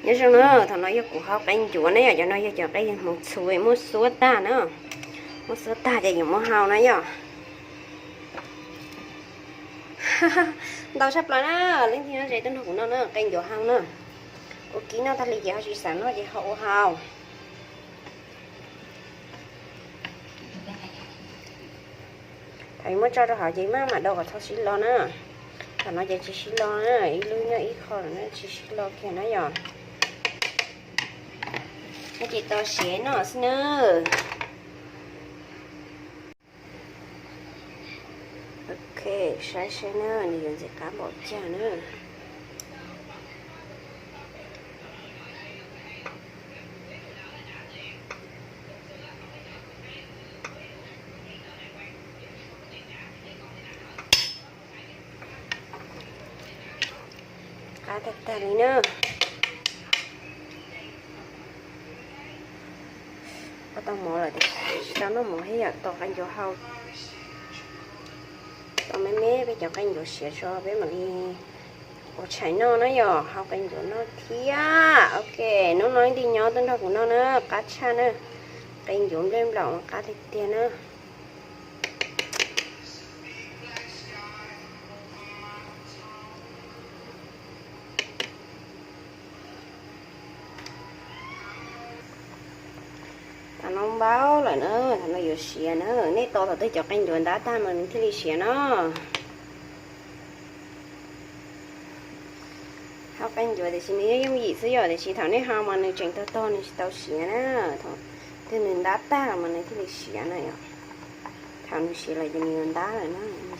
Nyob zoo na, thaum no yog kuv hau qe ncuav na yom, cov no yog cov qe hmoov txhuv muab xuab tag na, muab xuab tag ces yuav muab hau na yom. Ntau tshaj plaws na, leej twg noj ze tuaj nrog kuv noj na, qe ncuav hau na. Ua kib noj tag li ces ho tsis xav noj ces ho ua hau. Thaum muab tso rau hauv ces maj mam do kom txhob sib lo na. Thaum no ces tsis sib lo na, ib lub nyob ib qho lawm na, tsis sib lo kiag na yom. No ces tos siav noj xwb na. Ok, saib saib na, nws yuav ntxim qab npaum cas na. Qab tag tag li na. Ua tau mov lawm tiam sis tsis tau noj mov thiab yom, tos qe ncuav hau. Tos me me peb cov qe ncuav siav tso peb mam li ua tshais noj na yom, hau qe ncuav noj thiab. Ok, hnub no ib tug nyob tuaj nrog kuv noj na, qab tshaj na. Qe ncuav nplej nplaum qab tiag tiag na. Thaum no npau lawm na, thaum no yuav siav na. Nej tos thaum twg cov qe ncuav ntab tag mas nws thiaj li siav no. Hau qe ncuav tiam sis nws yeej yooj yim xwb yom, tiam sis thaum nej hau mas nws tseem tog tog nws tsis tau siav na. Thaum twg nws ntab tag los mas nws thiaj li siav na yom. Thaum nws siav lawm ces nws yuav ntab lawm na.